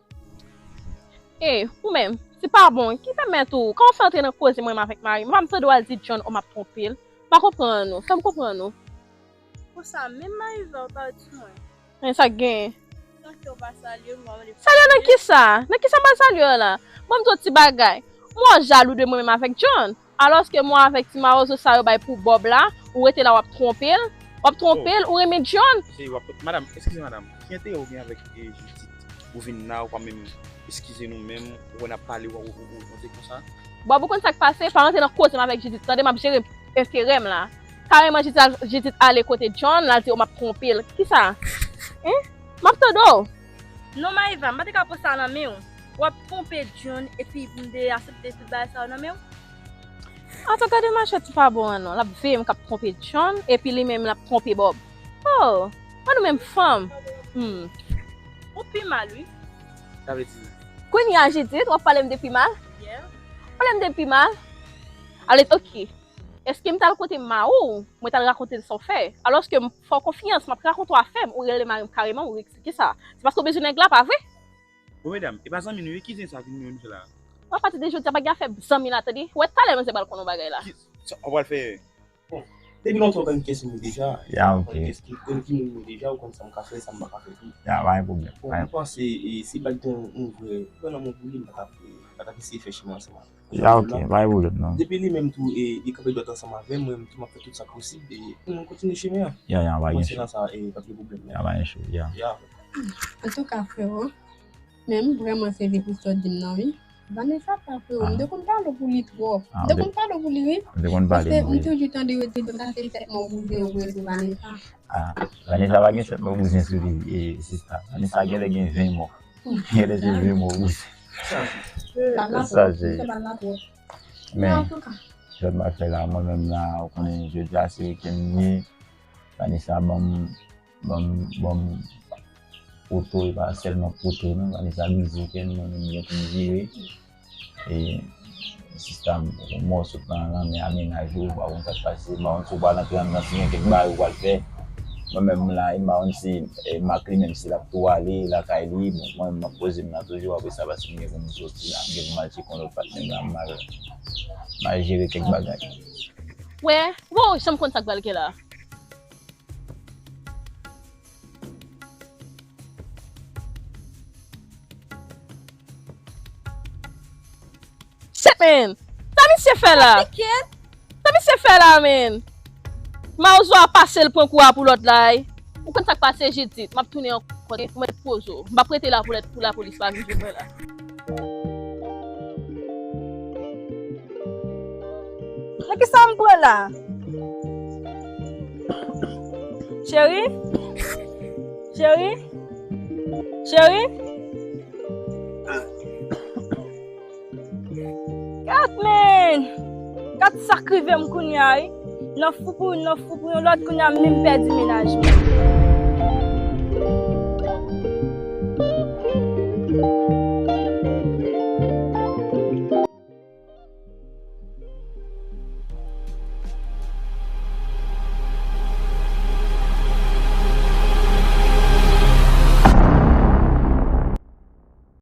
E, ou menm, se pa bon, ki pèmèt ou, kan w fè antre nan koze mwen menm avèk mari m, ou pa m tande w al di John, o, m ap twonpe l? M pa konprann ou, fè m konprann ou. Konsa menm Maïva ou pa di mwen. Men sa k genyen? Tanke ou pa salye m, ou pa mande pou salye nan kisa? Nan kisa m pa salye w la? Ban m di w ti bagay. M wè w jalou de mwen menm avèk John. Alòske mwen avèk ti mawozo sa yo bay pou Bob la, ou rete la w ap twonpe l. W ap twonpe l, ou renmen John. Cheri, w ap, madanm, eskize madanm. Ki enterè ou gen avèk, eh, Judith? Ou vin la, ou pa menm eskize nou menm, ou wè n ap pale, ou, ou, ou, ou te konsa? Bob, ou konn sa k pase? Pa rantre nan koze m avèk Judith, tande, m ap jere enterè m la. Kareman Judith al-, Judith ale kote John, l al di, o, m ap twonpe l. Kisa? Hein? M ap tande w. Non, Maïva, m pa te ka pran sa nan men w. W ap twonpe John, epi m te aksepte tout bagay sa yo nan men w? Antan gade machè ti pa bon an non. L ap veye m k ap twonpe John, epi li menm l ap twonpe Bob. Oh, an nou menm fanm. Hmm. Ou pi mal, wi. Sa vle di? Kounye a, Judith, w ap pale m de pi mal? Yeah. Pale m de pi mal? Ale, ok. Èske m t al kote mari w, mwen t al rakonte l sa w fè? Alòske m fè w konfyans, m ap rakonte w afè m, ou rele mari m kareman, ou eksplike sa. Se paske w bezwen nèg la, pa vre? Bon, medam, e pa zanmi nou ye, ki zen sa vin nou menm la? W ap pati de jodi a, pa gen afè zanmi la, tande? Ou wè talè manzè pral konn yon bagay la. Ki, sa, ou pral fè? Bon, depi lontan ou konn kiyès m ye deja. Ya, ok. Ou konn kiyès ki, konn ki moun m ye deja, ou konn sa m ka fè, sa m pa ka fè tou. Ya, pa gen pwoblèm. Bon, m panse, e, si bagay te yon, yon vrè, vrè lanmou pou li, m pa t ap, m pa t ap eseye fè chemen ansanm avè l. Ya, ok, pa gen pwoblèm, non. Depi li menm tou, e, li kanpe dwat ansanm avè m, mwen menm tou, m ap fè tout sa k posib, e, pou nou kontinye chemen an. Ya, ya, pa gen chou. Mwen se nan sa, e, pa gen pwoblèm, non. Ya, pa gen chou, ya. Ya. Antouka, frero, men m vrèman sezi pou sa w di m nan, wi. Vanessa, sa, frero, m te konn pale w pou li twòp. M te konn pale w pou li, wi. M te konn pale. Paske m toujou tande yo di, sa se sèt mò bouzen yo voye sou Vanessa. Ah, Vanessa pa gen sèt mò bouzen sou li, e, sista. Vanessa genlè gen ven mò. Genlè se ven mò bouzen. Sa se. Men, jan m ap fè la, mwen menm la, ou konnen jodi a se wikenn m ye. Vanessa ban m, ban m, ban m poto, e pa sèlman poto, non. Vanessa bizi wikenn, mwen menm gen pou m vire. E, sista m, mwen sot nan lanmè a, mennaj ou, ou pa konn sa k pase, m pa konn si w pral antre anndan, si gen kèk bagay ou pral fè. Mwen menm m la, e m pa konn si, e, Marc li menm si l ap tou ale lakay li, bon, mwen menm m ap poze m la toujou, apre sa, paske m gen pou m soti la, m gen pou m al tcheke yon lòt patnè la, m al, m al jere kèk bagay. Wè, wè, jan m konn sa k pral gen la. Shit, man! Sa misye fè la? Sa misye fè la, man? Mawozo a pase l pran kou a pou lòt la, ey. Ou konn sa k pase, Jidit? M ap tounen ankò, mwen poze w. M p ap rete la pou lè, pou lapolis pa vin jwenn mwen la. Nan kisa m pran la? Cheri? Cheri? Cheri? Gad, man! Gad sa k rive m kounye a, wi. Nan fou pou, nan fou pou yon lòt, kounye a m menm pèdi mennaj mwen.